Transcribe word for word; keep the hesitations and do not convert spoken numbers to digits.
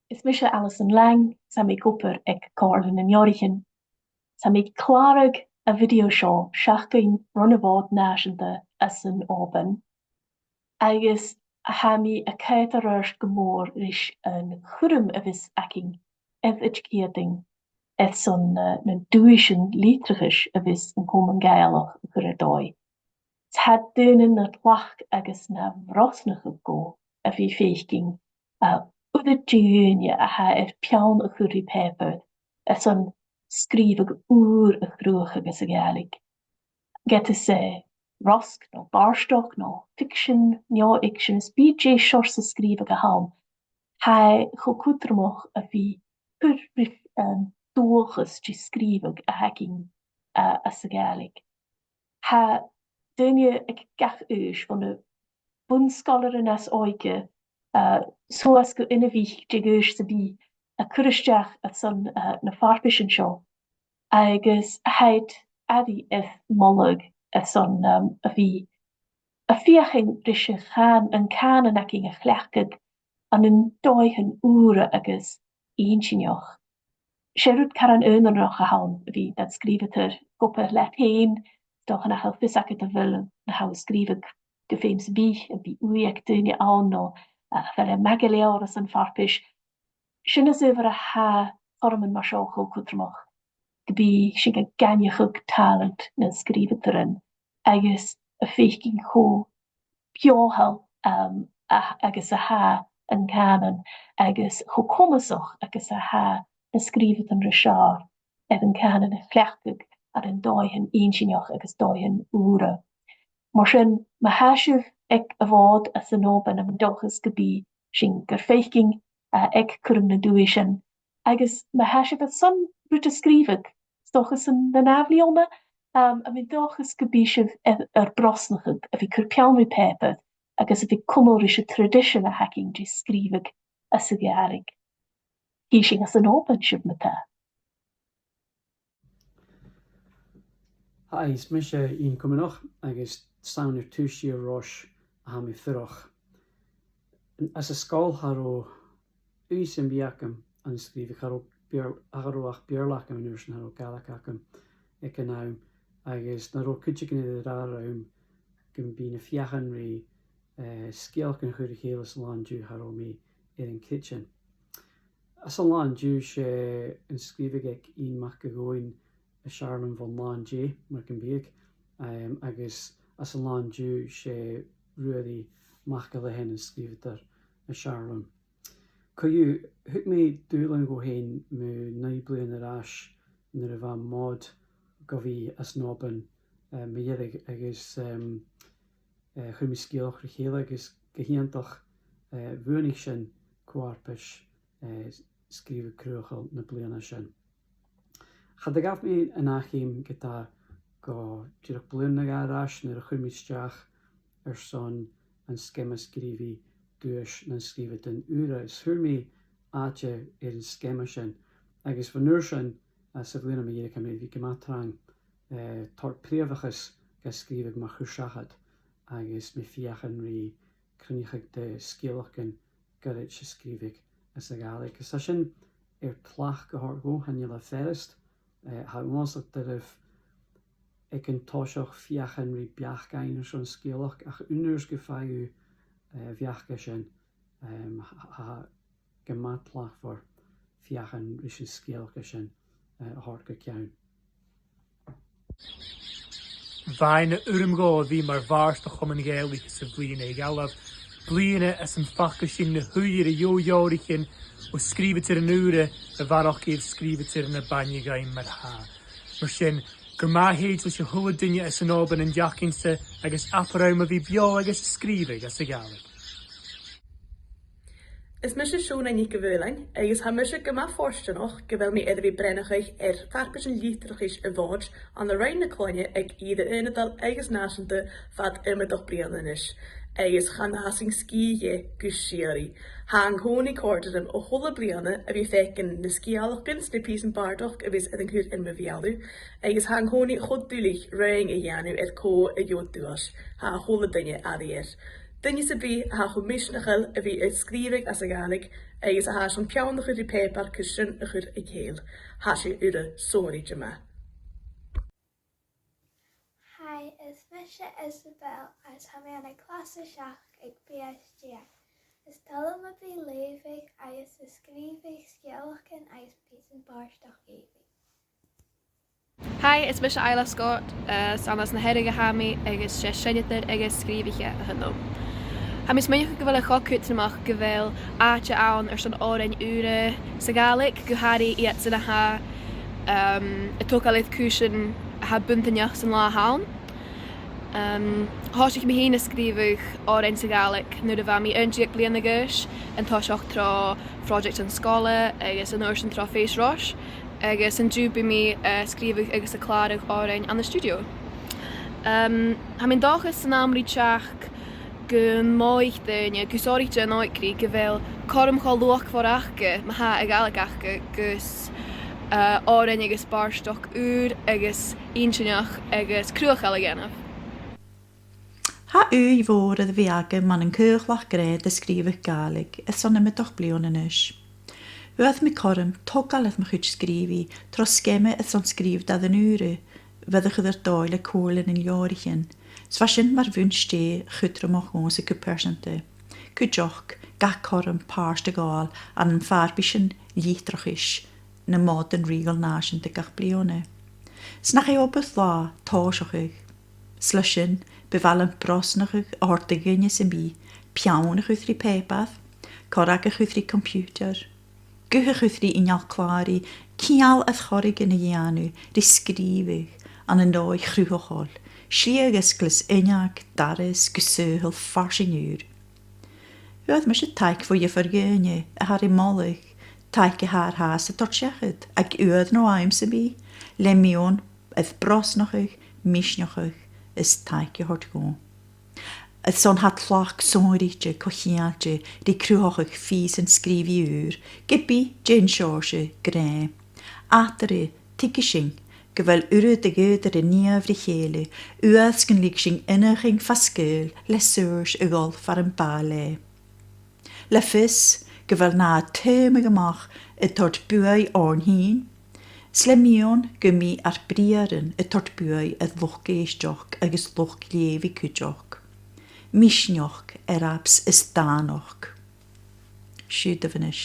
Is mise Alison Lang, 's tha mi ag obair aig Comhairle nan Leabhraichean. 'S tha mi a' clàradh a' video seo seachdain ron a' Mhòd Nàiseanta anns an Òban, agus tha mi a' coimhead air adhart gu mòr ris an chuirm a bhios againn air Eadhar Ceadainn airson, eh, nan duaisean litreachais a bhios an Comunn Gàidhealach a' cur air dòigh. Tha daoine na thlachd agus na bhrosnachadh dhomh a bhith a' faicinn, eh, uiread de dhaoine a tha air peann a chur ri pàipear airson sgrìobhadh ùr a chruthachadh anns a' Ghàidhlig. Ged as e rosg no bàrdachd no ficsean, neo-fhicsean, is biodh dè seòrsa sgrìobhadh a th' ann, tha e cho cudromach a bhith a' cur ris an dualchas de sgrìobhadh a th' againn, eh, anns a' Ghàidhlig. Tha daoine aig gach aois, bho na bun-sgoilearan as òige, eh, suas gu inbhich de dh'aois sam bith, a' cur a-steach airson, eh, na farpaisean seo. Agus tha iad airidh air moladh airson, um, a bhith a' feuchainn ris a' chàn-, an cànan againn a chleachdadh ann an dòighean ùra agus inntinneach. 'S e rud caran aonaranach a th' ann a bhith nad sgrìobhadair ag obair leat fhèin, 's dòcha nach eil fios agad a bheil na tha thu a' sgrìobhadh gu feum sam bith, am bi ùidh aig daoine ann no, eh, a bheil e math gu leòr airson farpais. Sin as adhbhar a tha cothroman mar seo cho cudromach, gum bi sinn a' gàireachdainn tàlant nan sgrìobhadairean agus a' faicinn cho beothail, um, a, agus a tha an cànan, agus cho comasach agus a tha na sgrìobhadairean ris fheàrr air an cànan a chleachdadh ann an dòighean inntinneach agus dòighean ùra. Mar sin, ma tha sibh aig a' Mhòd anns an Òban, tha mi an dòchas gum bi sinn gar faicinn, eh, aig cuirm nan duaisean, agus ma tha sibh airson rud a sgrìobhadh, 's dòcha san, an ath-bhliadhna, um, tha mi an dòchas gum bi sibh air, air brosnachadh a bhith a' cur peann ri pàipear agus a bhith a' cumail ris an traidisean a th' againn de sgrìobhadh anns a' Ghàidhlig. Chì sinn anns an Òban sibh ma-thà. Hi, is mise Iain Cuimeanach, agus 's ann air taobh siar Rois a tha mi a' fuireach. Anns an sgoil cha robh ùidh sam bith agam ann an sgrìobhadh, cha robh Beurl-, cha robh ach Beurla agam an uair sin, cha robh Gàidhlig agam aig an àm, agus nan robh cuideigin air a ràdh rium gum bi na feuchainn ri, eh, sgeulachdan a chur ri chèile san là an-diugh, cha robh mi air an creidsinn. Anns an là an-diugh, 's e an sgrìobhadh aig Iain Mac a' Ghobhainn as fheàrr leam bhon là an-dè, mar gum biodh, em, agus anns an là an-diugh, 's e Ruairidh MacIlleathain an sgrìobhadair as fheàrr leam. Co-dhiù, thug mi dùbhlan dhomh fhèin mu naoi bliadhna air ais nuair a bha am Mòd gu bhith anns an Òban, eh, mu dheireadh agus, em, eh, chuir mi sgeulachd ri chèile agus gu h-iongantach, eh, bhuannaich sin co-fharpais, eh, sgrìobhadh cruthachail na bliadhna sin. Cha do ghabh mi an ath cheum ge-tà gu dìreach bliadhna no dhà air ais nuair a chuir mi a-steach airson an sgeama sgrìobhaidh Duais nan Sgrìobhadairean Ùra. Is fhuair mi àite air an sgeama sin, agus bhon uair sin, eh, sa bhliadhna mu dheireadh, tha mi air a bhith gu math trang, eh, toirt prìomhachas gu sgrìobhadh mar chur-seachad, agus mi a' feuchainn ri cruinneachadh de sgeulachdan goirid a sgrìobhadh anns a' Ghàidhlig. Agus tha sin air tlachd a thoirt dhomh, chan eil e furasta, eh, tha e uabhasach doirbh aig an toiseach feuchainn ri beachd fhaighinn airson sgeulachd, ach aon uair 's gum faigh thu, eh, a' bheachd sin, em, tha, tha e gu math tlachdmhor feuchainn ris an sgeulachd sin, eh, a thoirt gu ceann. Bha e na urram dhomh a bhith mar bhàrd a' Chomainn Ghàidhlig sa bhliadhna a dh'fhalbh, bliadhna anns am faca sinn na h-uiread a dheagh leabhraichean o sgrìobhadairean ùra a bharrachd air sgrìobhadairean a b' aithne dhuinn mar-thà. Mar sin, gur math thèid leis a h-uile duine anns an Òban an t-seachdain-sa agus abair àm a bhith beò agus a' sgrìobhadh anns a' Ghàidhlig. Is mise Seonag NicDhùghailein, agus tha mise gu math fortanach gu bheil mi air a bhith a' breithneachadh air farpaisean litreachais a' Mhòid ann an roinn na cloinne aig ìre ionadail agus nàiseanta fad iomadach bliadhna a-nis, agus chan fhàs an sgìth dheth gu sìorraidh. Tha e an-còmhnaidh a' còrdadh rium a h-uile bliadhna a bhith a' faicinn na sgeulachdan 's na pìosan bàrdachd a bhios air an cur air mo bheulaibh, agus tha e an-còmhnaidh cho duilich roinn a dhèanamh air cò a gheibh duais. Tha a h-uile duine airidh air. Duine sam bith a tha cho misneachail a bhith a' sgrìobhadh anns a' Ghàidhlig agus a tha airson peann a chur ri pàipear gus sin a chur an cèill. Tha sinn ur sònraichte math. Hi, is mise Isabel agus tha mi ann an clas a seachd aig B S G A. Is toil leam a bhith a' leughadh agus a' sgrìobhadh sgeulachdan agus pìosan bàrdachd èibhinn. Hi, is mise Isla Scott, eh, 's ann às na Hearadh a tha mi agus 's e seinneadair agus sgrìobhaiche a th' annam. Tha mi a' smaoineachadh gu bheil e cho cudromach gu bheil àite ann airson òrain ùra sa Ghàidhlig, gu h-àraidh iadsan a tha, ehm, a' togail air cùisean a tha buntainneach san latha a th' ann. Ehm, thòisich mi fhìn a' sgrìobhadh òrain sa Ghàidhlig nuair a bha mi aon deug bliadhna a dh'aois, an toiseach tro phròiseact an sgoile agus an uair sin tro Fèis Rois, agus an-diugh bidh mi, eh, a' sgrìobhadh agus a' clàradh òrain ann an stiùidio. Ehm, tha mi an dòchas san àm ri teachd gum bi daoine, gu sònraichte an òigridh, gu bheil cothrom cho luachmhor aca ma tha a' Ghàidhlig aca gus, eh, òrain agus bàrdachd ùr agus inntinneach agus cruthachail a dhèanamh. Tha ùidh mhòr air a bhith agam ann an caochladh grèim de sgrìobhadh Gàidhlig airson iomadach bliadhna a-nis. Fhuair mi cothrom togail air mo chuid sgrìobhaidh tro sgeama airson sgrìobhadairean ùra, a bha air a chur air dòigh le Comhairle nan Leabhraichean, 's bha sin mar bhun-stèidh chudromach dhòmhsa gu pearsanta. Cuideachd, gach cothrom pàirt a ghabhail ann am farpaisean litreachais na Mòdan Rìoghail Nàiseanta gach bliadhna. 'S nach e obair latha tòiseachadh. 'S leis sin, bu mhath leam brosnachadh a thoirt do dhuine sam bith, peann a chur ri pàipear, corrag a chur ri computer, guth a chur ri inneal-clàraidh, ceangal air choreigin a dhèanamh ri sgrìobhadh ann an dòigh chruthachail, slighe agus glas uinneag, doras gu saoghal farsaing ùr. Fhuair mise taic bho dhiofar dhaoine a tha ri moladh, taic a tha air fhàs a' toirt seachad aig uair no àm sam bith, le miann air brosnachadh, misneachadh is taic a thoirt dhomh. Airson tha tlachd sònraichte co-cheangailte ri cruthachadh fìos an sgrìobhaidh ùr, ge bith dè an seòrsa grèim. Eatarra, tuigidh sinn gu bheil uiread a dh'fhaodar a nigheadh ri chèile, uair 's gun leig sinn oidhche fhàgail le saoirs a dhol far am b' àill leatha. Le fios gu bheil na taomadh a-mach a' toirt buaidh oirnn fhìn, 's le miann gum bi ar briathran a' toirt buaidh air luchd-èisteachd agus luchd-leughaidh cuideachd. Misneachd air fhàbs is dànachd. Siuthadaibh a-nis.